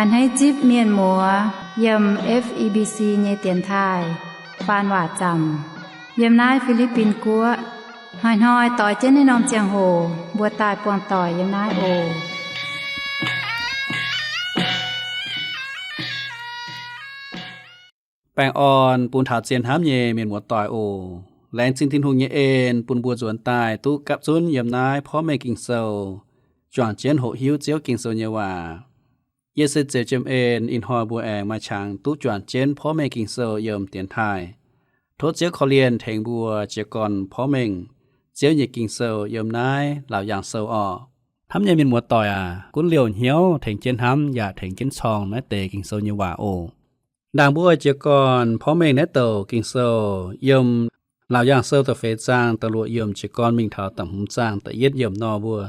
A'hneiv zipv mienh muoz yiem F E B C nyei dienx taaih faan waac zaamc yiem naaiv Fi^li^bin Guoqv. Hnoi-hnoi doix jienv naaiv norm ziangh hoc mbuo daaih buangh doic yiem naaiv oc. Baengh orn bun taux zien hnamv nyei mienh muoz-doic oc. Laengz zingh Tin-Hungh nyei en bun mbuo nzuonx daaih duqv gapv zunv yiem naaiv porv mengh Ging-Sou, juangc jienv hoqc hiuv Ziouv Ging-Sou nyei waac. Yie se Zeux Jiem En. Ih hnoi mbuo aengx maaih qangx duqv juangc jienv porv mengh Ging-Sou yiem dienx taaih. Tov Ziouv korv-lienh tengx mbuo jiez gorn porv mengh Ziouv nyei Ging-Sou yiem naaiv Laauc Yaangh Sou orqc. Hnamv nyei mienh muoz-doic aac, gunv liouh hnyouv tengx jienv hnamv yaac tengx jienv corng naaiv deix Ging-Sou nyei waac oc. Ndaangc mbuo jiez gorn porv mengh naaiv douc Ging-Sou yiem Laauc Yaangh Sou da'feix zaang da'luoqc yiemc jiez gorn mingh taux da'hmz zaang da'yietv yiemc nor, mbuo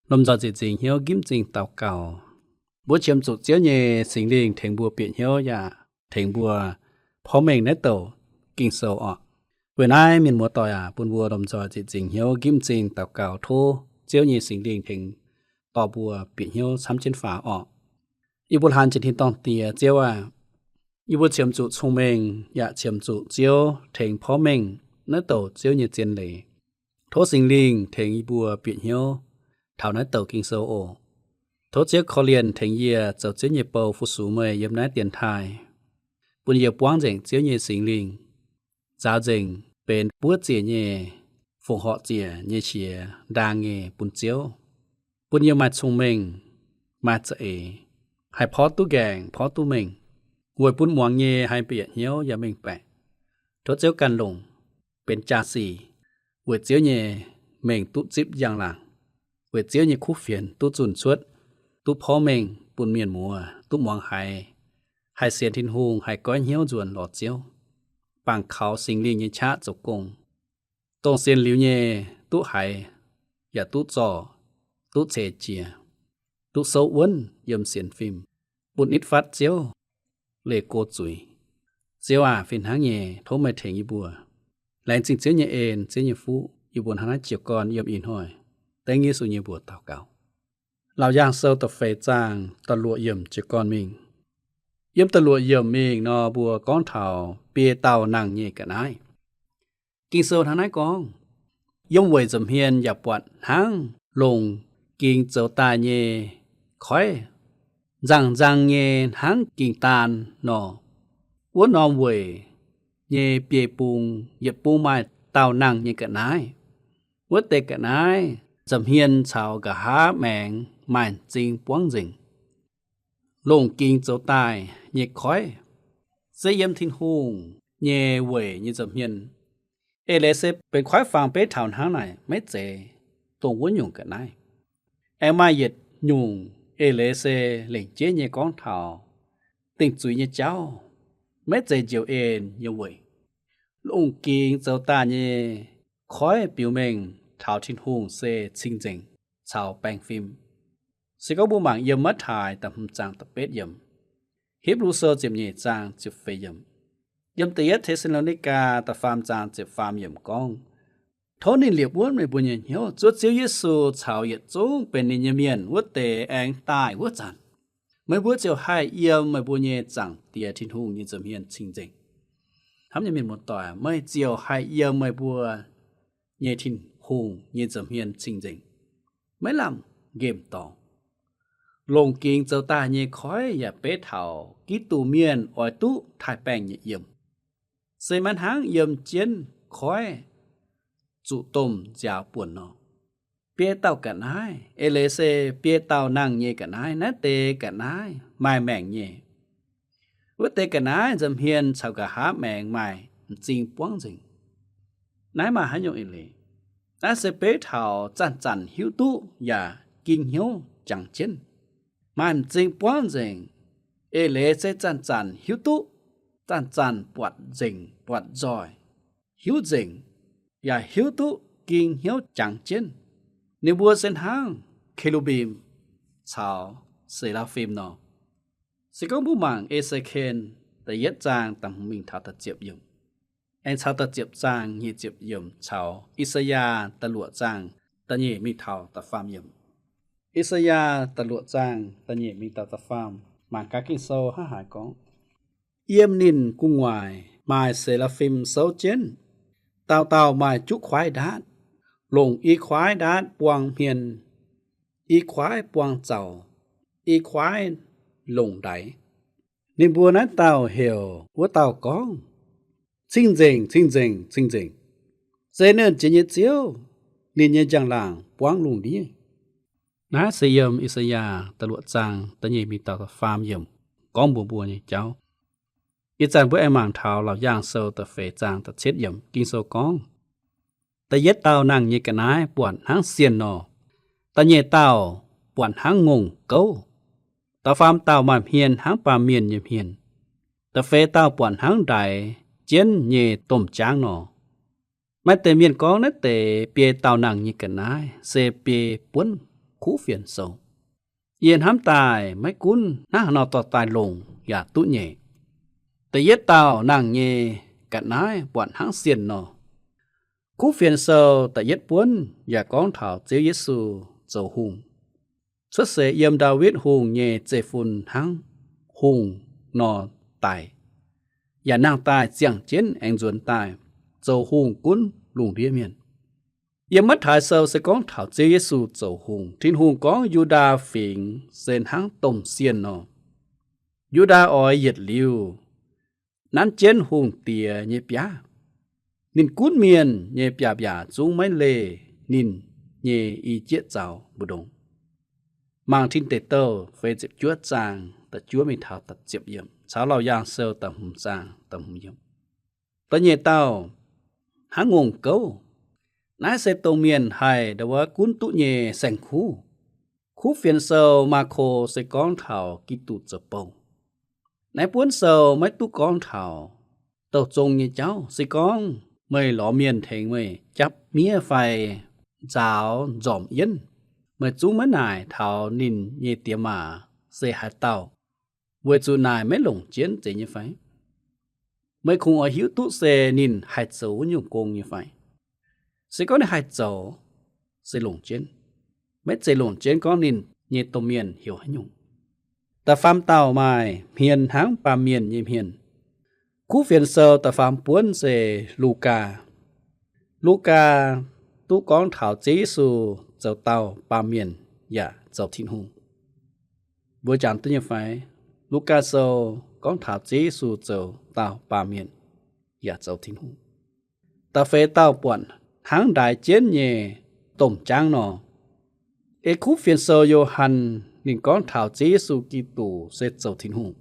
lomh nzoih zieqc nzingc hnyouv nqimv zingh daux gaux. Mbuo qiemx zuqc Ziouv nyei Singx Lingh tengx mbuo bieqc hnyouv yaac tengx mbuo porv mengh naaiv douc Ging-Sou orqc. Weic naaiv mienh muoz-doic aac, bun mbuo lomh nzoih zieqc nzingc hnyouv nqimv zingh daux gaux tov Ziouv nyei Singx Lingh tengx dorh mbuo bieqc hnyouv camv jienv faaux orqc. Yie mbuo hlaang jiex tin-dorngh Diex. Ziouv aah! Yie mbuo qiemx zuqc cong-mengh yaac qiemx zuqc Ziouv tengx porv mengh naaiv douc Ziouv nyei zien leiz. Tov Singx Lingh tengx yie mbuo bieqc hnyouv taux naaiv douc Ging-Sou oc. Tov Ziouv korv-lienh tengx yie zoux Ziouv nyei bou fu-sux meih yiem naaiv dienx taaih, bun yie buangv nzengc Ziouv nyei Singx Lingh, nzaaux nzengc benx buov ziec nyei, fongc horc ziec nyei qiex ndaang nyei bun Ziouv, bun yie maaih cong-mengh, maaih za'eix, haih porv duqv nqaengc porv duqv mengh, weic bun muangx nyei haih bieqc hnyouv yaac mengh baeqc. Tov Ziouv ganh longc benx jaa-sic, weic Ziouv nyei mengh duqv zipv njang-laangc, weic Ziouv nyei kuv fienx duqv zunh cuotv, duqv porv mengh bun mienh muoz duqv muangx haiz, haih sienx Tin-Hungh, haih goiv hnyouv nzuonx lorz Ziouv, bangc kaux Singx Lingh nyei qaqv zoux gong, dongh sienx liuz nyei duqv haiz yaac duqv zorc, duqv ceix jiez, duqv souv wuonv yiem sienx fim, bun nitv fatv Ziouv leih go zuiz. Ziouv aac, fih hnangv nyei tov meih tengx yie mbuo. Laengz zingh Ziouv nyei en, Ziouv nyei fuqv, yie mbuo hnangv naaiv jiez gorn yiem ih hnoi dengv Yesu nyei mbuox daux gaux. Laauc Yaangh Sou da'feix zaang da'luoqc yiemc jiez gorn mingh. Yiem da'luoqc yiemc mingh nor, mbuo gorngv taux biei dauh nangh nyei ga'naaiv. Ging-Sou hnangv naaiv gorngv, yiem weic nza'hmien yaac buatc hnangv longc ging zoux daaih nyei koiv, nzangc-nzang nyei hnangv ging daan nor. Wuov norm weic nyei biei bung yietc bung maaih dauh nangh nyei ga'naaiv. Wuov deix ga'naaiv nza'hmien caux nqa'haav maengx maaih m'zing buangv nzengc. Longc ging zoux daaih nyei koiv, se yiem Tin-Hungh nyei weic nyei nza'hmien. Eix leiz se benx koiv faang beiv taux hnangv naaic maiv zeiz dongh wuov nyungc ga'naaiv. Aengx maaih yietc nyungc eix leiz se lengc jeiv nyei gorngv taux dingc zuiz nyei jauv, maiv zeiz njoux en nyei weic. Longc ging zoux daaih nyei koiv biux mengh taux Tin-Hungh se cing-nzengc caux baengh fim. Se gorngv mbuo mangc yiem Matv^taai da'hmz zaang da'betv yiemc, Hipv^lu Sou ziepc nyeic zaang ziepc feix yiemc, yiem da'yietv Te^saa^lo^ni^gaa da'faam zaang ziepc faam yiemc gorngv, tov ninh liepc wuonv meih mbuo nyei hnyouv, zuov Ziouv Yesu caux yietc zungv benx ninh nyei mienh wuov deix aengx daaih wuov zanc, meih mbuo ziouc haih yiem meih mbuo nyei Zaangc Diex Tin-Hungh nyei nza'hmien cing-nzengc. Hnamv nyei mienh muoz-doic, meih ziouc haih yiem meih mbuo nyei Tin-Hungh nyei nza'hmien cing-nzengc, maiv lamh nqemh dorngx. Longc ging zoux daaih nyei koiv yaac beiv taux Giduc mienh oix duqv taaih-baengh nyei yiem, se maiv hnangv yiem jienv koiv zuqc domh nziaaux buonc nor. Biei dauh ga'naaiv, eix leiz se biei dauh nangh nyei ga'naaiv, naaiv deix ga'naaiv maaih maengc nyei. Wuov deix ga'naaiv nza'hmien caux nqa'haav maengx maaih m'zing buangv nzengc. Naaiv maaih haaix nyungc eix leiz? Naaiv se beiv taux zanc-zanc hiuv duqv yaac ging hnyouv jangx jienv. Maaih m'zing buangv nzengc, eix leiz se zanc-zanc hiuv duqv, zanc-zanc buatc nzengc, buatc nzoih, hiuv nzengc, yaac hiuv duqv ging hnyouv jangx jienv. Ninh mbuo se hnangv ke^lu^mbim caux se^laa^fim nor. Se gorngv mbuo mangc E^se^ken da'yietv zaang da'hmz mingh taux da'ziepc yiemc, aengx caux da'ziepc zaang nyic ziepc yiemc caux I^saa^yaa da'luoqc zaang da'nyeic mingh taux da'faam yiemc. I^saa^yaa da'luoqc zaang da'nyeic mingh taux da'faam. Mangc gaax Ging-Sou hnangv haaix gorngv. Yiem ninh gu'nguaaic maaih se^laa^fim souv jienv. Dauh dauh maaih juqv kuaaiv ndaatv. Longc i kuaaiv ndaatv buang hmien, i kuaaiv buang zaux, i kuaaiv longc ndaix. Ninh mbuo naaiv dauh heuc wuov dauh gorngv, Cing-Nzengc, Cing-Nzengc, Cing-Nzengc, se Nernh Jiex nyei Ziouv, ninh nyei njang-laangc buangv lungh ndiev. Naaiv se yiem I^saa^yaa da'luoqc zaang da'nyeic mingh taux da'faam yiemc gorngv mbuox mbuo nyei jauv. Ih zanc mbuo aengx mangc taux Laauc Yaangh Sou da'feix zaang da'cietv yiemc. Ging-Sou gorngv, Da'yietv dauh nangh nyei ga'naaiv buatc hnangv sienh nor, da'nyeic dauh buatc hnangv ngongh gouv, da'faam dauh maaih hmien hnangv baamh mienh nyei hmien, da'feix dauh buatc hnangv ndaix jienv nyei domh jaangv nor. Maaih deix mienh gorngv naaiv deix biei dauh nangh nyei ga'naaiv se biei buonv kuv fienx sou. Yie hnamv daaih maiv gunv hnangv haaix nor dorh daaih longc yaac duqv nyeic. Da'yietv dauh nangh nyei ga'naaiv buatc hnangv sienh nor. Kuv fienx sou da'yietv buonv yaac gorngv taux Ziouv Yesu zoux hungh. Cuotv seix yiem Ndaawitv Hungh nyei zeiv-fun hnangv hungh nor daic, yaac nangh daaih ziangh jienv aengx nzuonx daaih zoux hungh gunv lungh ndiev mienh. Yiem Matv^taai Sou se gorngv taux Ziouv Yesu zoux hungh. Tin-Hungh gorngv Yu^ndaa Fingx se hnangv domh sienh nor. Yu^ndaa oix yietc liuz nanv jienv hungh diex nyei biaav. Ninh gunv mienh nyei biaav-mbiaac zungv maiv leih ninh nyei i jieqv zaux mbu'ndongx. Mangc Tin Deic Douh feix ziepc juov zaang da'juov mingh taux da'ziepc yiemc caux Laauc Yaangh Sou da'hmz zaang da'hmz yiemc. Da'nyeic dauh hnangv ngongh gouv. Naaiv se dongh mienh haih ndau wuov gunv duqv nyei saeng-kuv. Kuv fienx sou Maako se gorngv taux Giduc zoux bou. Naaiv buonv sou maiv duqv gorngv taux douh zong nyei jauv. Se gorngv meih lorz mienh tengx meih japv miev fai nzaaux nzormc yienv, meih zungv maiv naaic taux ninh nyei diex maac se haaix dauh, weic zuqc naaic maiv longc jienv zeiz nyei fai? Meih kungx oix hiuv duqv se ninh haih zoux wuov nyungc gong nyei fai? Se gorngv ninh haih zoux, se longc jienv. Maiv zeiz longc jienv gorngv ninh nyei domh mienh heuc haaix nyungc. Da'faam dauh maaih hmien hnangv baamh mienh nyei hmien. Kuv fienx sou da'faam buonv se Lugaa. Lugaa duqv gorngv taux Ziouv Yesu zoux dauh baamh mienh yaac zoux Tin-Hungh. Mbuo jangx duqv nyei fai? Lugaa sou gorngv taux Ziouv Yesu zoux dauh baamh mienh yaac zoux Tin-Hungh. Da'feix dauh buatc hnangv ndaix jienv nyei domh jaangv nor. Ei kuv fienx sou Yo^han ninh gorngv taux Ziouv Yesu Giduc se zoux Tin-Hungh.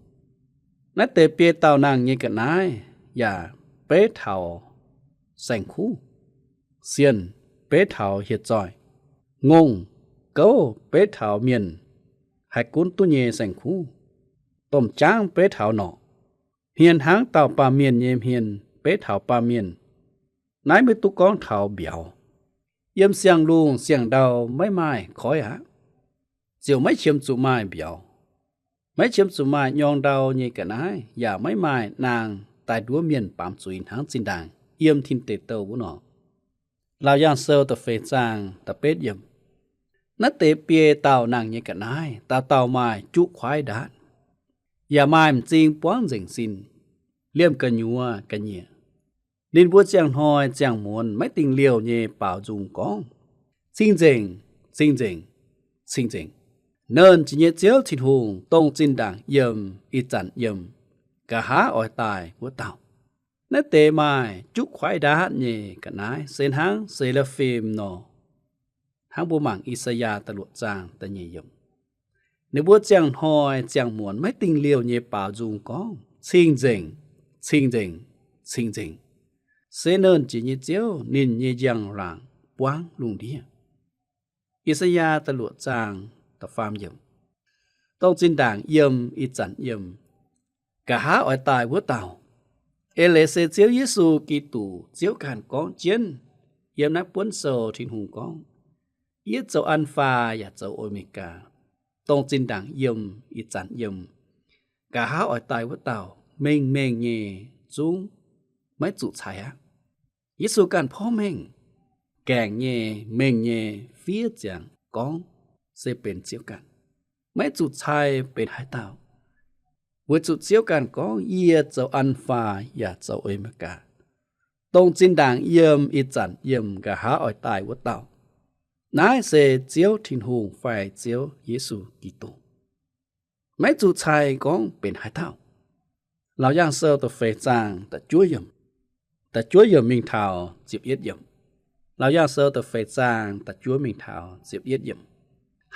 Naaiv deix biei dauh nangh nyei ga'naaiv yaac beiv taux saeng-kuv. Sienh beiv taux hieh zoih. Ngongh gouv beiv taux mienh haih gunv duqv nyei saeng-kuv. Domh jaangv beiv taux norqc. Hmien hnangv dauh baamh mienh nyei hmien beiv taux baamh mienh. Naaiv maiv duqv gorngv taux mbiauz. Yiem siang-lungh siang-ndau maiv maaih koiv aqv. Ziouc maiv qiemx zuqc maaih mbiauz. Maiv qiemx zuqc maaih nyorng ndau nyei ga'naaiv, yaac maiv maaih naang daaih nduov mienh baamz zuiz hnangv zinh ndaangc yiem Tin Deic Douh wuov nor. Laauc Yaangh Sou da'feix zaang da'betv yiemc. Naaiv deix biei dauh nangh nyei ga'naaiv dauh dauh maaih juqv kuaaiv ndaatv, yaac maaih m'zing buangv nzengc sin, liemh gu'nyuoz ga'nyiec. Ninh mbuo ziangh hnoi ziangh muonz maiv dingh liouh nyei baaux nzung gorngv, Cing-nzengc, cing-nzengc, cing-nzengc, Nernh Jiex nyei Ziouv Tin-Hungh, dongh zinh ndaangc yiem, ih zanc yiem, nqa'haav oix daaih wuov dauh. Naaiv deix maaih juqv kuaaiv ndaatv nyei ga'naaiv se hnangv se^laa^fim nor. Hnangv mbuo mangc I^saa^yaa da'luoqc zaang da'nyeic yiemc. Ninh mbuo ziangh hnoi ziangh muonz maiv dingh liouh nyei baaux nzung gorngv, Cing-nzengc, cing-nzengc, cing-nzengc, se Nernh Jiex nyei Ziouv, ninh nyei njang-laangc buangv lungh ndiev. I^saa^yaa da'luoqc zaang da'faam yiemc. Dongh zinh ndaangc yiem, ih zanc yiem, nqa'haav oix daaih wuov dauh. Eix leiz se Ziouv Yesu Giduc, Ziouv ganh gorngv jienv yiem naaiv buonv sou, Tin-Hungh gorngv, Yie zoux An^faa yaac zoux O^me^gaa, dongh zinh ndaangc yiem, ih zanc yiem, nqa'haav oix daaih wuov dauh, mengh mengh nyei, zungv maiv zuqc cai aqv. Yesu ganh porv mengh, gaengh nyei, mengh nyei, fiev ziangx gorngv se benx Ziouv ganh. Maiv zuqc cai benx haaix dauh. Weic zuqc Ziouv ganh gorngv, Yie zoux An^faa yaac zoux O^me^gaa, dongh zinh ndaangc yiem, ih zanc yiem, nqa'haav oix daaih wuov dauh. Naaiv se Ziouv Tin-Hungh fai Ziouv Yesu Giduc. Maiv zuqc cai gorngv benx haaix dauh. Laauc Yaangh Sou da'feix zaang da'juov yiemc, da'juov yiemc mingh taux ziepc yietv yiemc. Laauc Yaangh Sou da'feix zaang da'juov mingh taux ziepc yietv yiemc.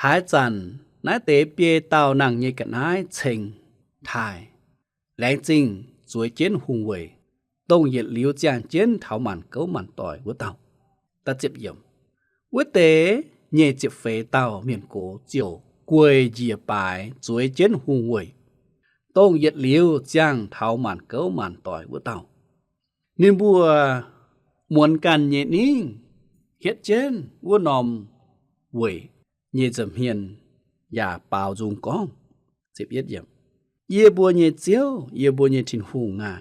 Haaix zanc naaiv deix biei dauh nangh nyei ga'naaiv ceng taaih, laengz zingh zueiz jienv hungh weic, dongh yietc liuz ziangh jienv taux maanc gouv maanc doic wuov dauh. Wuov deix nyic ziepc feix dauh mienh gox ziouc gueic njiec baaix zueiz jienv hungh weic, dongh yietc liuz ziangh taux maanc gouv maanc doic wuov dauh. Ninh mbuo muonz ganh nyei ningv hietv jienv wuov norm weic nyei nza'hmien yaac baaux nzung gorngv, Yie mbuo nyei Ziouv, yie mbuo nyei Tin-Hungh aah!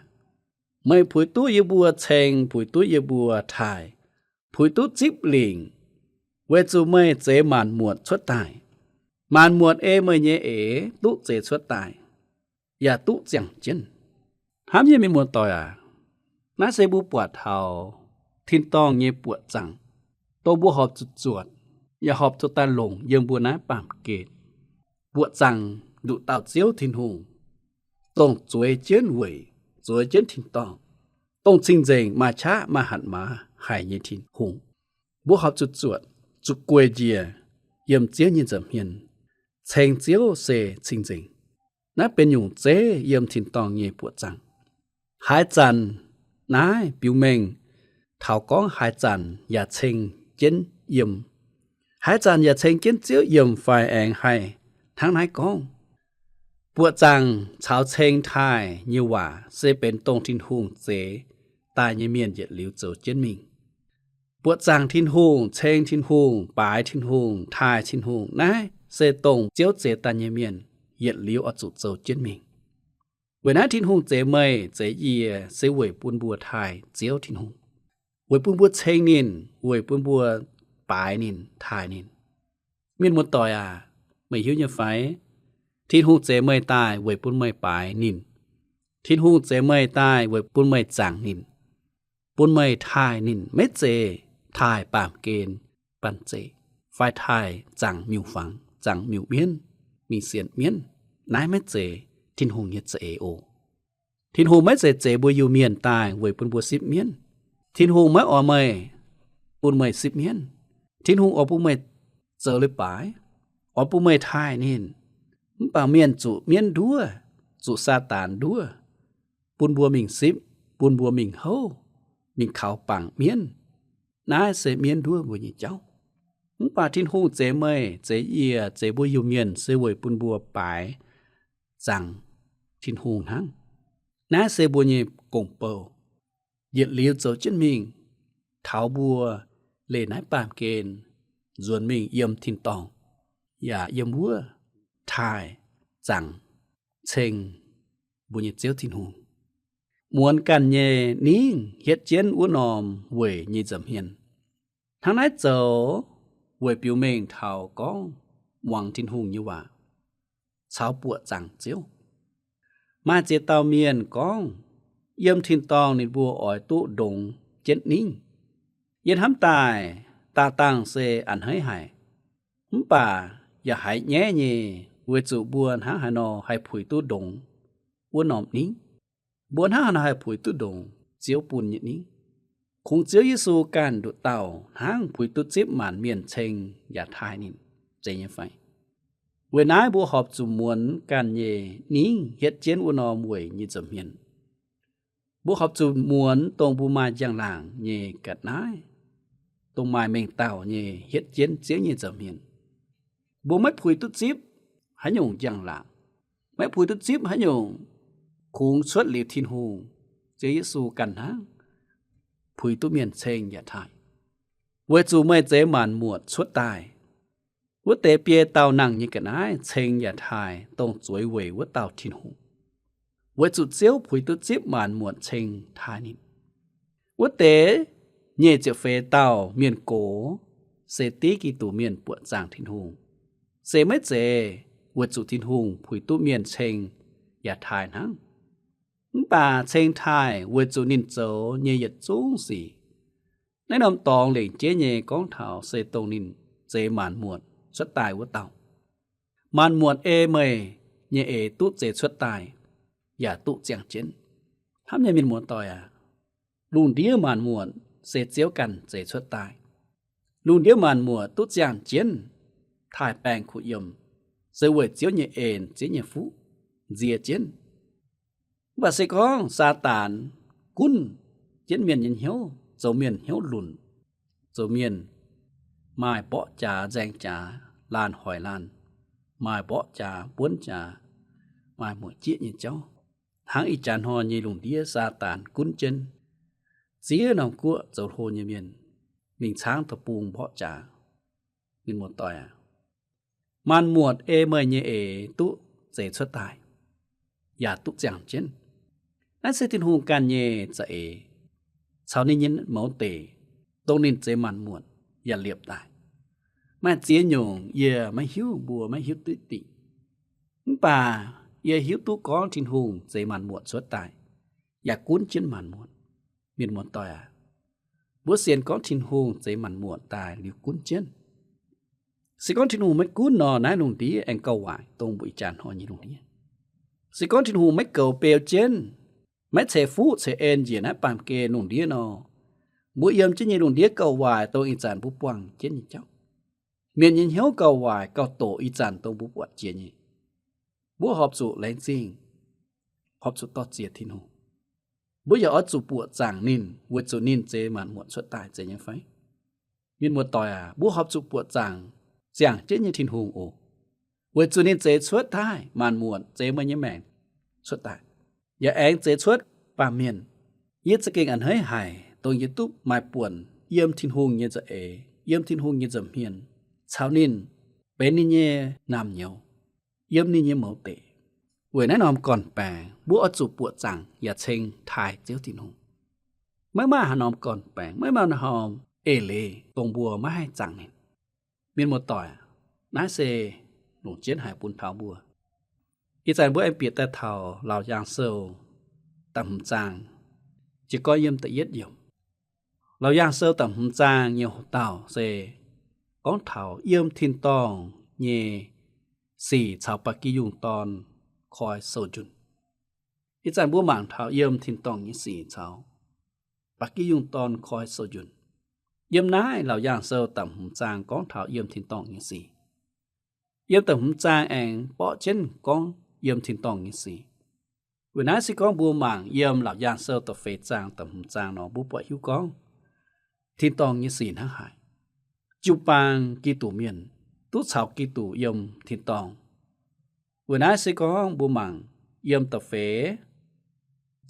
Meih puix duqv yie mbuo ceng, puix duqv yie mbuo taaih, puix duqv zipv lingc, weic zuqc meih zeix maanc muotc cuotv daaih. Maanc muotc ei meih nyei eix duqv zeix cuotv daaih, yaac duqv ziangh jienv. Hnamv nyei mienh muoz-doic aac, naaiv se mbuo buatc taux tin-dorngh nyei buoqc zaangc, dongh mbuo horpc zuqc zuotc, yaac horpc zuqc daaih longc yiem mbuo naaiv baamh gen. Buoqc zaangc nduqc dauh Ziouv Tin-Hungh, dongh zueiz jienv weic, zueiz jienv tin-dorngh, dongh cing-nzengc, maaih qaqv maaih hatc maaz haic nyei Tin-Hungh. Mbuo horpc zuqc zuotc, zuqc gueic njiec yiem Ziouv nyei nza'hmien, ceng Ziouv se cing-nzengc. Naaiv benx nyungc zeiv yiem tin-dorngh nyei buoqc zaangc. Haaix zanc naaiv biux mengh taux gorngv haaix zanc yaac ceng jienv yiem, haaix zanc yaac ceng jienv Ziouv yiem fai aengx haih hnangv naaiv gorngv, buoqc zaangc caux ceng taaih nyei waac se benx dongh Tin-Hungh zeix daaih nyei mienh yietc liuz zoux jienv mingh. Buoqc zaangc Tin-Hungh, ceng Tin-Hungh, baaix Tin-Hungh, taaih Tin-Hungh, naaiv se dongh Ziouv zeix daaih nyei mienh yietc liuz oix zuqc zoux jienv mingh. Weic naaiv Tin-Hungh zeix meih, zeix yie, se weic bun mbuo taaih Ziouv Tin-Hungh, weic bun mbuo ceng ninh, weic bun mbuo baaix ninh, taaih ninh. Mienh muoz-doic aac, meih hiuv nyei fai? Tin-Hungh zeix meih daaih weic bun meih baaix ninh. Tin-Hungh zeix meih daaih weic bun meih zaangc ninh, bun meih taaih ninh, maiv zeiz taaih baamh gen banh zeic, fai taaih zaangc miuc-fangx, zaangc miuc-mienv, mingh sienx mienv. Naaiv maiv zeiz Tin-Hungh nyei za'eix oc. Tin-Hungh maiv zeiz zeix mbuo Iu-Mienh daaih weic bun mbuo sipv mienv. Tin-Hungh maiv oix meih, bun meih sipv mienv. Tin-Hungh oix bun meih zoux leiz-baaix, oix bun meih taaih ninh. Mv baac mienh zuqc mienv nduov, zuqc Saadaan nduov, bun mbuo mingh sipv, bun mbuo mingh houv, mingh kaux bangc mienv. Naaiv se mienv nduov mbuo nyei jauv. Mv baac Tin-Hungh zeix meih, zeix yie, zeix mbuo Iu-Mienh se weic bun mbuo baaix zaangc Tin-Hungh hnangv. Naaiv se mbuo nyei gong-bou. Yietc liuz zoux jienv mingh, taux mbuo leih naaiv baamh gen nzuonx mingh yiem tin-dorngh, yaac yiem wuov taaih, zaangc, ceng mbuo nyei Ziouv Tin-Hungh. Muonz ganh nyei ningv hietv jienv wuov norm weic nyei nza'hmien. Hnangv naaiv zoux weic biux mengh taux gorngv muangx Tin-Hungh nyei waac caux buoqc zaangc Ziouv. Maaih ziex dauh mienh gorngv, yiem tin-dorngh ninh mbuo oix duqv ndongx jienv ningv. Yie hnamv daaih, daaih dangh se a'hneiv haic, mv baac yaac haiz nyaiv nyei, weic zuqc mbuo hnangv haaix nor haih puix duqv ndongx wuov norm ningv? Mbuo hnangv haaix nor haih puix duqv ndongc Ziouv bun nyei ningv? Kungx Ziouv Yesu ganh nduqc dauh hnangv puix duqv zipv maanc mienh ceng yaac taaih ninh, zeiz nyei fai? Weic naaiv mbuo horpc zuqc muonz ganh nyei ningv hietv jienv wuov norm weic nyei nza'hmien. Mbuo horpc zuqc muonz dongh mbuo maaih njang-laangc nyei ga'naaiv, dongh maaih mengh dauh nyei hietv jienv Ziouv nyei nza'hmien. Mbuo maiv puix duqv zipv haaix nyungc njang-laangc, maiv puix duqv zipv haaix nyungc kungx cuotv liuz Tin-Hungh, Ziouv Yesu ganh hnangv puix duqv mienh ceng yaac taaih. Weic zuqc meih zeix maanc muotc cuotv daaih, wuov deix biei dauh nangh nyei ga'naaiv ceng yaac taaih dongh zueiz weic wuov dauh Tin-Hungh. Weic zuqc Ziouv puix duqv zipv maanc muotc ceng taaih ninh. Wuov deix nyic ziepc feix dauh mienh gox se div Giduc mienh buoqc zaangc Tin-Hungh, se maiv zeiz weic zuqc Tin-Hungh puix duqv mienh ceng yaac taaih hnangv. Mv baac ceng taaih weic zuqc ninh zoux nyei yietc zungv sic. Naaiv norm dorngx lengc jeiv nyei gorngv taux se dongh ninh zeix maanc muotc cuotv daaih wuov dauh. Maanc muotc ei meih nyei eix duqv zeix cuotv daaih, yaac duqv ziangh jienv. Hnamv nyei mienh muoz-doic aac, lungh ndiev maanc muotc se Ziouv ganh zeix cuotv daaih. Lungh ndiev maanc muotc duqv ziangh jienv, taaih baengh kuh yiem, se weic Ziouv nyei en, Ziouv nyei fuqv nzie jienv. Mv baac se gorngv Saadaan gunv jienv mienh nyei hnyouv, zoux mienh hnyouv lunc, zoux mienh maaih mborqv jaax nzaeng jaax, laanh hoic laanh, maaih mborqv jaax buonv jaax, maaih mueic jieqv nyei jauv, hnangv ih jaax hnoi nyei lungh ndiev Saadaan gunv jienv ziex norm guoqv zoux hlo nyei mienh, mingh caangv deic-bung mborqv jaax. Mienh muoz-doic aac, maanc muotc ei meih nyei eix duqv zeix cuotv daaih, yaac duqv ziangh jienv. Naaiv se Tin-Hungh ganh nyei za'eix caux ninh nyei mouz deic, dongh ninh zeix maanc muotc yaac liepc daaih. Maaih ziex nyungc yie maiv hiuv, mbuo maiv hiuv duqv dingc. Mv baac yie hiuv duqv gorngv Tin-Hungh zeix maanc muotc cuotv daaih, yaac gunv jienv maanc muotc. Mienh muoz-doic aac, mbuo sienx gorngv Tin-Hungh zeix maanc muotc daaih liuz gunv jienv. Se gorngv Tin-Hungh maiv gunv nor, naaiv lungh ndiev aengx gauh waaic dongh mbuo ih jaax hnoi nyei lungh ndiev. Se gorngv Tin-Hungh maiv goux beu jienv, maiv ceix fuqv ceix en njiec naaiv baamh gen lungh ndiev nor, mbuo yiem jienv nyei lungh ndiev gauh waaic dongh ih zanc mbuo buangh jienv nyei jauv. Mienh nyei hnyouv gauh waaic gauh doqc ih zanc dongh mbuo buatc jiex nyei. Mbuo horpc zuqc laengz zingh, horpc zuqc dor-ziec Tin-Hungh. Mbuo yaac oix zuqc buoqc zaangc ninh weic zuqc ninh zeix maanc muotc cuotv daaih, zeiz nyei fai? Mienh muoz-doic aac, mbuo horpc zuqc buoqc zaangc ziangh jienv nyei Tin-Hungh oc, weic zuqc ninh zeix cuotv daaih maanc muotc, zeix meih nyei maengc cuotv daaih, yaac aengx zeix cuotv baamh mienh. Yie za'gengh a'hneiv haic dongh yie duqv maaih buonc yiem Tin-Hungh nyei za'eix, yiem Tin-Hungh nyei nza'hmien, caux ninh benx ninh nyei naamh nyouz, yiem ninh nyei mouz deic. Weic naaiv norm gorn-baengx mbuo oix zuqc buoqc zaangc yaac ceng taaih Ziouv Tin-Hungh. Maiv maaih haaix norm gorn-baengx, maiv maaih haaix norm eix leiz dongh mbuo maiv haih zaangc ninh. Mienh muoz-doic, naaiv se longc jienv haic bun taux mbuo. Ih zanc mbuo aengx bieqc daaih taux Laauc Yaangh Sou da'hmz zaang, jiez gorn yiem da'yietv yiemc. Laauc Yaangh Sou da'hmz zaang nyei hoc dauh se gorngv taux yiem tin-dorngh nyei sic caux ba'gi yungh dorn koi sou-njunh. Ih zanc mbuo mangc taux yiem tin-dorngh nyei sic caux ba'gi yungh dorn koi sou-njunh. Yiem naaiv Laauc Yaangh Sou da'hmz zaang gorngv taux yiem tin-dorngh nyei sic. Yiem da'hmz zaang aengx borqv jienv gorngv yiem tin-dorngh nyei sic. Weic naaiv se gorngv mbuo mangc yiem Laauc Yaangh Sou da'feix zaang, da'hmz zaang nor, mbuo buatc hiuv gorngv tin-dorngh nyei sic hnangv haaix. Jiu-baang Giduc mienh duqv caux Giduc yiem tin-dorngh. Weic naaiv se gorngv mbuo mangc yiem da'feix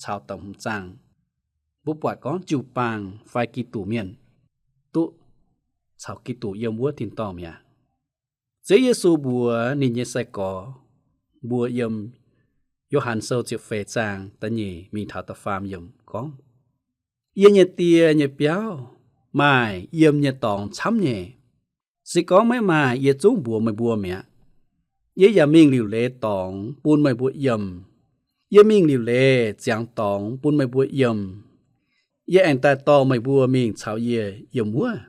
caux da'hmz zaang, mbuo buatc gorngv jiu-baang fai Giduc mienh duqv caux Giduc yiem wuov tin-dorngh mi'aqv. Ziouv Yesu mbuox ninh nyei sai-gorx mbuo yiem Yo^han Sou ziepc feix zaang da'nyeic mingh taux da'faam yiemc gorngv, Yie nyei Die nyei biauv maaih yiem nyei dorngx camv nyei. Se gorngv maiv maaih, yie zungv mbuox meih mbuo mi'aqv. Yie yaac mingh liuc leiz dorngx bun meih mbuo yiem. Yie mingh liuc leiz ziangx dorngx bun meih mbuo yiem. Yie aengx daaih dorh meih mbuo mingh caux yie yiem wuov.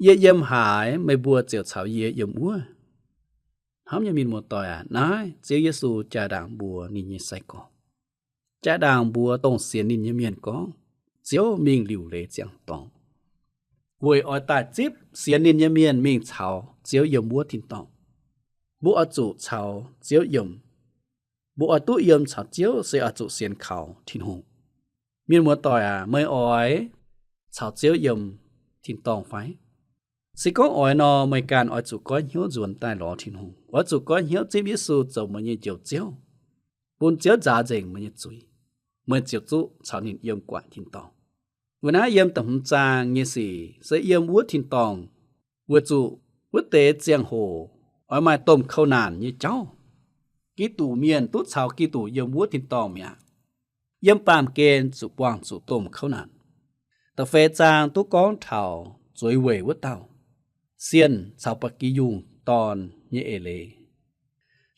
Yie yiem haaix, meih mbuo ziouc caux yie yiem wuov. Hnamv nyei mienh muoz-doic aac, naaiv Ziouv Yesu jaa-ndaangc mbuox ninh nyei sai-gorx, jaa-ndaangc mbuox dongh sienx ninh nyei mienh gorngv, Ziouv mingh liuc leiz ziangx dorngx weic oix daaih zipv sienx ninh nyei mienh mingh caux Ziouv yiem wuov tin-dorngh. Mbuo oix zuqc caux Ziouv yiem. Mbuo oix duqv yiem caux Ziouv se oix zuqc sienx kaux Tin-Hungh. Mienh muoz-doic aac, meih oix caux Ziouv yiem tin-dorngh fai? Se gorngv oix nor, meih ganh oix zuqc goiv hnyouv nzuonx daaih lorz Tin-Hungh, oix zuqc goiv hnyouv zipv Yesu zoux meih nyei Njoux Ziouv, bun Ziouv nzaaux nzengc meih nyei zuiz, meih ziouc zuqv caux ninh yiem guaaic tin-dorngh. Weic naaiv yiem da'hmz zaang nyei sic se yiem wuov tin-dorngh, weic zuqc wuov deix ziangh hoc oix maaih domh kouv naanc nyei jauv. Giduc mienh duqv caux Giduc yiem wuov tin-dorngh mi'aqv. Yiem baamh gen zuqc buangh zuqc domh kouv naanc. Da'feix zaang duqv gorngv taux zueiz weic wuov dauh, sienh caux ba'gi yungh dorn nyei eix leiz,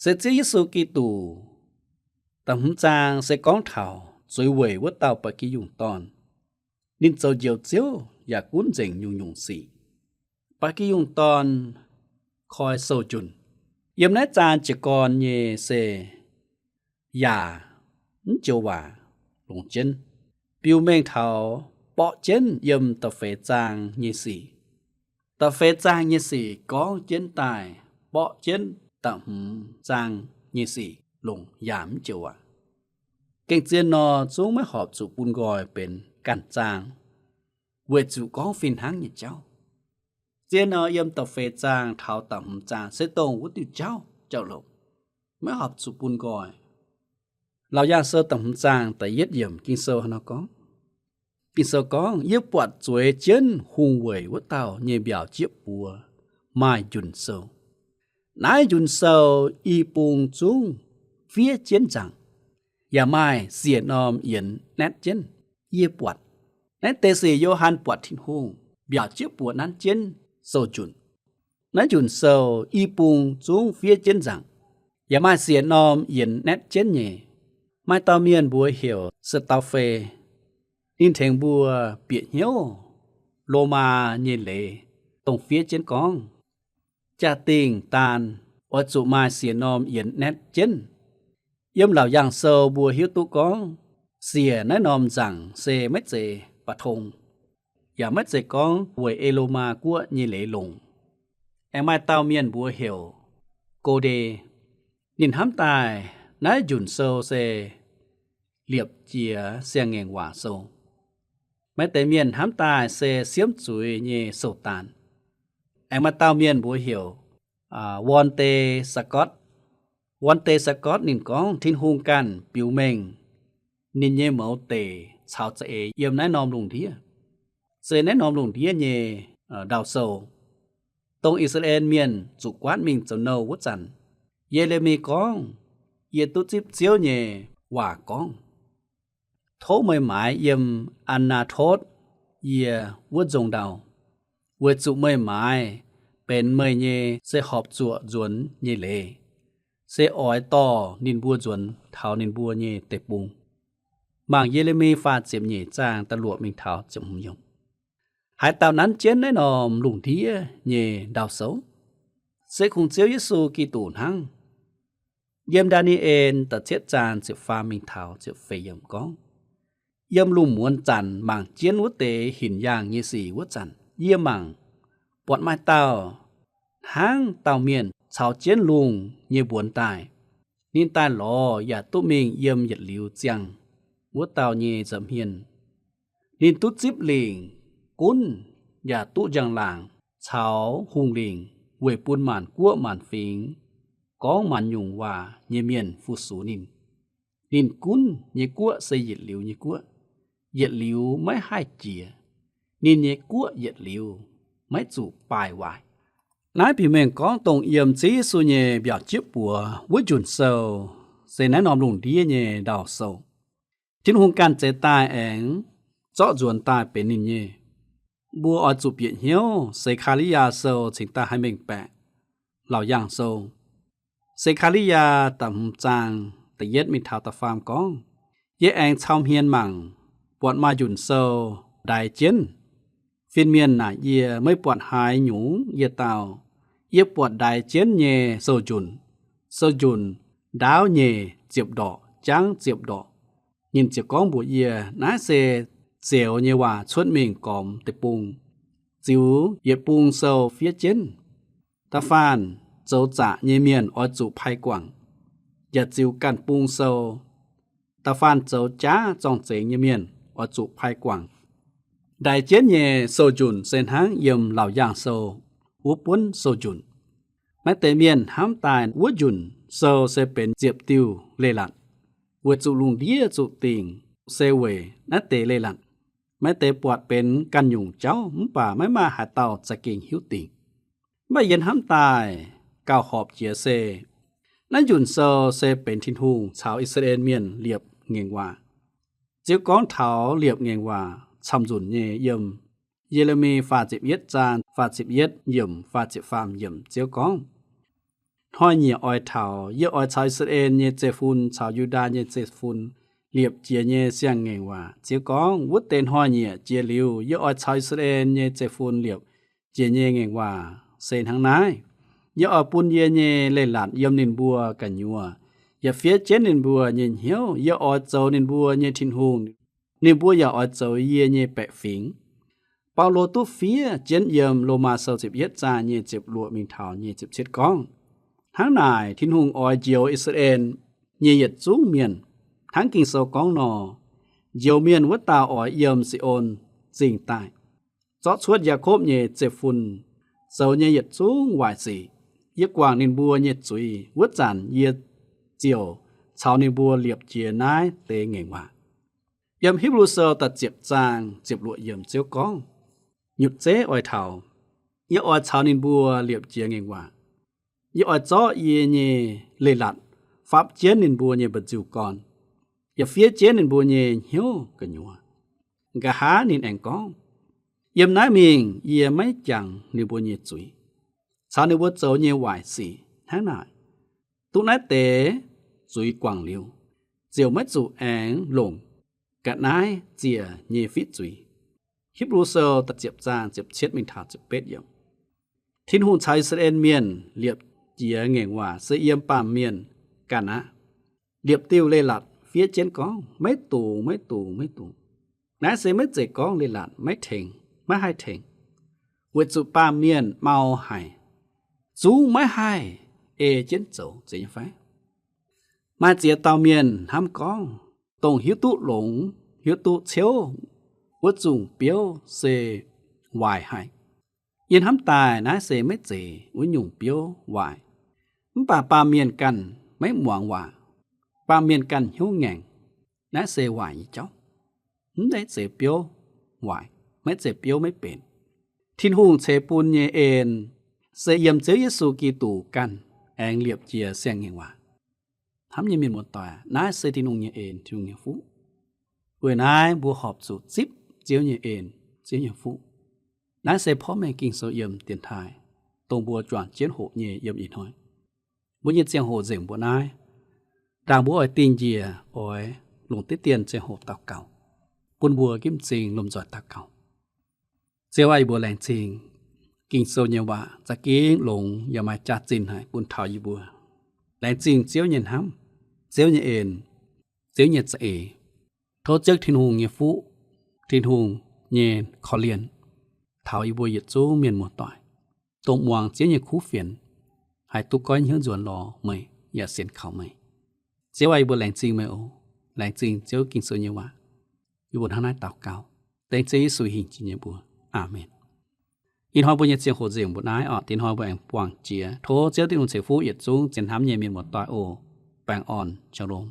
se Ziouv Yesu Giduc Da'hmz zaang se gorngv taux zueiz weic wuov dauh ba'gi yungh dorn. Ninh zoux njoux ziouv yaac gunv nzengc nyungc-nyungc sic. Ba'gi yungh dorn koi sou-njunc. Yiem naaiv zaang jiez gorn nyei se yaac mv joux waac longc jienv. Biux mengh taux borqv jienv yiem da'feix zaang nyei sic. Da'feix zaang nyei sic gorngv jienv daaih borqv jienv da'hmz zaang nyei sic longc yaac mv joux waac. Gengh zien nor zungv maiv horpc zuqc bun nqoi benx ganh zaang, weic zuqc gorngv fih hnangv nyei jauv. Zien nor yiem da'feix zaang taux da'hmz zaang se dongh wuov diuh jauv jauv-louc, maiv horpc zuqc bun nqoi. Laauc Yaangh Sou da'hmz zaang da'yietv yiemc Ging-Sou hnangv nor gorngv, Ging-Sou gorngv, Yie buatc zueiz jienv hungh weic wuov dauh nyei mbiaauc jieqv buoz maaih njunc sou. Naaiv njunc sou i bung zungv fiev jienv nzaangc, yaac maaih siec norm yienx naetv jienv. Yie buatc, naaiv deix sic Yo^han buatc Tin-Hungh mbiaauc jieqv buoz nanv jienv sou-njunc. Naaiv njunc sou i bung zungv fiev jienv nzaangc, yaac maaih siec norm yienx naetv jienv nyei. Maaih dauh mienh mbuox heuc Se^ndau^fe. Ninh tengx mbuo bieqc hnyouv Lomaa nyei leiz, dongh fiev jienv gorngv, jaa-dingh daan oix zuqc maaih siec norm yienx naetv jienv. Yiem Laauc Yaangh Sou mbuo hiuv duqv gorngv siec naaiv norm nzaangc se maiv zeiz ba'tong, yaac maiv zeiz gorngv weic ei Lomaa guoqv nyei leiz longc. Aengx maaih dauh mienh mbuox heuc Go^nde. Ninh hnamv daaih naaiv njunc sou se liepc jiez siang-ngaengc waac sou. Maaih deix mienh hnamv daaih se siemv zuiz nyei sou-daan. Aengx maaih dauh mienh mbuox heuc Walter Scott. Walter Scott ninh gorngv Tin-Hungh ganh biux mengh ninh nyei mouz deic caux za'eix yiem naaiv norm lungh ndiev. Se naaiv norm lungh ndiev nyei ndau-sou, dongh I^saa^laa^en Mienh zuqc guaatv mingh zoux nouh wuov zanc, Ye^le^mi gorngv, Yie duqv zipv Ziouv nyei waac gorngv, Tov meih maaiz yiem Aa^naa^totv yie wuov nzong ndau, weic zuqc meih maaiz benx meih nyei se horpc zuoqc nzuonx nyei leiz, se oix dorh ninh mbuo nzuonx taux ninh mbuo nyei deic-bung. Mangc Ye^le^mi faah ziepc nyeic zaang da'luoqc mingh taux ziepc hmz yiemc. Haaix dauh nanv jienv naaiv norm lungh ndiev nyei ndau-sou, se kungx Ziouv Yesu Giduc hnangv. Yiem Ndaa^ni^en da'cietv zaang ziepc faam mingh taux ziepc feix yiemc gorngv, Yiem lungh muonz zanc mangc jienv wuov deix hinc yaangh nyei sic wuov zanc, yie mangc buatc maaih dauh hnangv dauh mienh caux jienv lungh nyei mbuonx daaih. Ninh daaih lorz yaac duqv mingh yiem yietc liuz ziangh wuov dauh nyei nza'hmien. Ninh duqv zipv lingc, gunv, yaac duqv njang-laangc caux hungh lingc weic bun maanc guoqv maanc fingx, gorngv maanc nyungc waac nyei mienh fu-sux ninh. Ninh gunv nyei guoqv se yietc liuz nyei guoqv, yietc liuz maiv haih jiex. Ninh nyei guoqv yietc liuz maiv zuqc baaih waaic. Naaiv biux mengh gorngv dongh yiem Ziouv Yesu nyei mbiaauc jieqv buoz wuov njunc sou se naaiv norm lungh ndiev nyei ndau-sou. Tin-Hungh ganh zeix daaih aengx zorqv nzuonx daaih benx ninh nyei. Mbuo oix zuqc bieqc hnyouv Se^kaa^li^yaa Sou cingx daaih haih mengh baeqc Laauc Yaangh Sou. Se^kaa^li^yaa da'hmz zaang da'yietv mingh taux da'faam gorngv, Yie aengx cau hmien mangc, buatc maaih njunc sou ndaix jienv. Fin-mienh naaic yie, Meih buatc haaix nyungc yie dau? Yie buatc ndaix jienv nyei sou-njunc. Sou-njunc ndaauv nyeic ziepc ndorqc, jangv ziepc ndorqc. Ninh ziouc gorngv mbuox yie, Naaiv se zioux nyei waac cuotv mingh gormx deic-bung, ziux yietc bung sou fiev jienv. Da'faanh zoux zaqc nyei mienh oix zuqc pai guangc, yaac ziux ganh bung sou. Da'faanh zoux jaav zorng-zengx nyei mienh oix zuqc pai guangc. Ndaix jienv nyei sou-njunc se hnangv yiem Laauc Yaangh Sou wuov buonv sou-njunc. Maaih deix mienh hnamv daaih wuov njunc sou se benx ziepc diuh leiz-latc, weic zuqc lungh ndiev zuqc dingc se weic naaiv deix leiz-latc. Maaih deix buatc benx ganh nyungc jauv mv baac maiv maaih haaix dauh za'gengh hiuv dingc. Mv baac yie hnamv daaih gauh horpc jiez se, naaiv njunc sou se benx Tin-Hungh caux I^saa^laa^en Mienh liepc ngaengc waac. Ziouv gorngv taux liepc ngaengc waac camv-nzunc nyei yiem Ye^le^mi faah ziepc yietv zaang faah ziepc yietv yiemc faah ziepc faam yiemc, Ziouv gorngv, hnoi-nyieqc oix taux, yie oix caux I^saa^laa^en nyei zeiv-fun caux Yu^ndaa nyei zeiv-fun liepc jiez nyei siang-ngaengc waac. Ziouv gorngv, wuov deix hnoi-nyieqc jiex liuz, yie oix caux I^saa^laa^en nyei zeiv-fun liepc jiez nyei ngaengc waac se hnangv naaiv. Yie oix bun yie nyei leiz-latc yiem ninh mbuo gu'nyuoz, yaac fiev jienv ninh mbuo nyei hnyouv. Yie oix zoux ninh mbuo nyei Tin-Hungh, ninh mbuo yaac oix zoux yie nyei baeqc fingx. Baulo duqv fiev jienv yiem Lomaa Sou ziepc yietv zaang nyei ziepc luoqc mingh taux nyei ziepc cietv gorngv, hnangv naaic Tin-Hungh oix njoux I^saa^laa^en nyei yietc zungv mienh, hnangv Ging-Sou gorngv nor, njoux mienh wuov dauh oix yiem Si^on Zingh daaih, zorqv cuotv Yaakopv nyei zeiv-fun zoux nyei yietc zungv waaic sic. Yie guangc ninh mbuo nyei zuiz wuov zanc, yie ziouc caux ninh mbuo liepc jiez naaiv deix ngaengc waac. Yiem Hipv^lu Sou da'ziepc zaang ziepc luoqc yiemc Ziouv gorngv, nyutc zeiv oix taux, yie oix caux ninh mbuo liepc jiez ngaengc waac. Yie oix zorqv yie nyei leiz-latc fapv jienv ninh mbuo nyei mba'nziu gorn, yaac fiev jienv ninh mbuo nyei hnyouv gu'nyuoz. Nqa'haav ninh aengx gorngv, yiem naaiv mingh yie maiv jangx ninh mbuo nyei zuiz, caux ninh mbuo zoux nyei waaic sic. Hnangv naaic, duqv naaiv deix zuiz guangc liuz, ziouc maiv zuqc aengx longc ga'naaiv ziec nyei fiqv zuiz. Hipv^lu Sou da'ziepc zaang ziepc cietv mingh taux ziepc betv yiemc. Tin-Hungh caux I^saa^laa^en Mienh liepc jiez ngaengc waac se yiem baamh mienh ganh aqv. Liepc diuh leiz-latc fiev jienv gorngv, maiv dungx, maiv dungx, maiv dungx. Naaiv se maiv zeiz gorngv leiz-latc maiv tengx, maiv haih tengx, weic zuqc baamh mienh mau haic, zungv maiv haih ei jienv zoux, zeiz nyei fai? Maaih ziex dauh mienh hnamv gorngv, dongh hiuv duqv longx, hiuv duqv ciouv wuov zungh biouv se waaic haic. Yie hnamv daaih naaiv se maiv zeiz wuov nyungc biouv waaic, mv baac baamh mienh ganh maiv muangx waac, baamh mienh ganh hnyouv ngaengc, naaiv se waaic nyei jauv. Mv zeiz biouv waaic, maiv zeiz biouv maiv benx. Tin-Hungh ceix bun nyei en se yiem Ziouv Yesu Giduc ganh aengx liepc jiez siang-ngaengc waac. Hnamv nyei mienh muoz-doic, naaiv se Tin-Hungh nyei en, Tin-Hungh nyei fuqv. Weic naaiv mbuo horpc zuqc zipv Ziouv nyei en, Ziouv nyei fuqv. Naaiv se porv mengh Ging-Sou yiem dienx taaih, dongh mbuo juangc jienv hoqc nyei yiem ih hnoi. Mbuo nyei ziangh hoc nzengc mbuo naaiv. Ndaangc mbuo oix dingh njiec oix longc diqv dien ziangh hoc daux gaux, bun mbuo ginv m'zing lomh nzoih daux gaux. Ziouv aah, yie mbuo laengz zingh Ging-Sou nyei waac za'gengh longx yaac maaih jaax-zinh haic bun taux yie mbuo. Laengz zingh Ziouv nyei hnamv, Ziouv nyei en, Ziouv nyei za'eix. Tov Ziouv Tin-Hungh nyei fuqv, Tin-Hungh nyei korv-lienh taux yie mbuo yietc zungv mienh muoz-doic, dongh muangx Ziouv nyei kuv fienx, haih duqv goiv hnyouv nzuonx lorz meih yaac sienx kaux meih. Ziouv aah, yie mbuo laengz zingh meih oc. Laengz zingh Ziouv Ging-Sou nyei waac. Yie mbuo hnangv naaiv daux gaux dengv Ziouv Yesu hingh jiex nyei mbuox. Aamen. Ih hnoi mbuo nyei ziangh hoc nzengc mbuo naaiv oc. Dingc hnoi mbuo aengx buangh jiex. Tov Ziouv Tin-Hungh ceix fuqv yietc zungv zien hnamv nyei mienh muoz-doic oc. Baengh orn, shalom.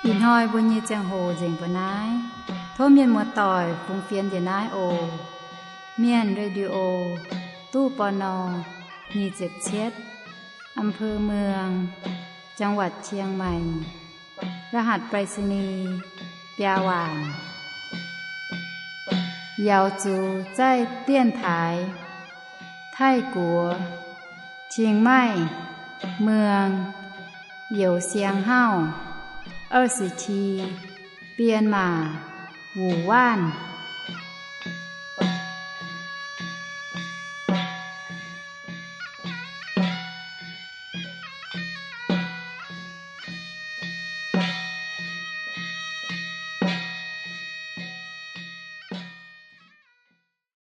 Ih hnoi mbuo nyei ziangh hoc nzengc mbuo naaiv. Tov mienh muoz-doic fungx fienx njiec naaiv oc. Mienh Radio, ตู้ ปณ. nyic ziepc cietv, อำเภอเมือง จังหวัดเชียงใหม่ รหัสไปรษณีย์ biaa waanc. Yaux zuqc zaih dienx taaix Taiv-Guoqv, Chiang Mai, เมือง Youz Siang Hauv, 二十七, Bienh Maac, Wuonh Waanc.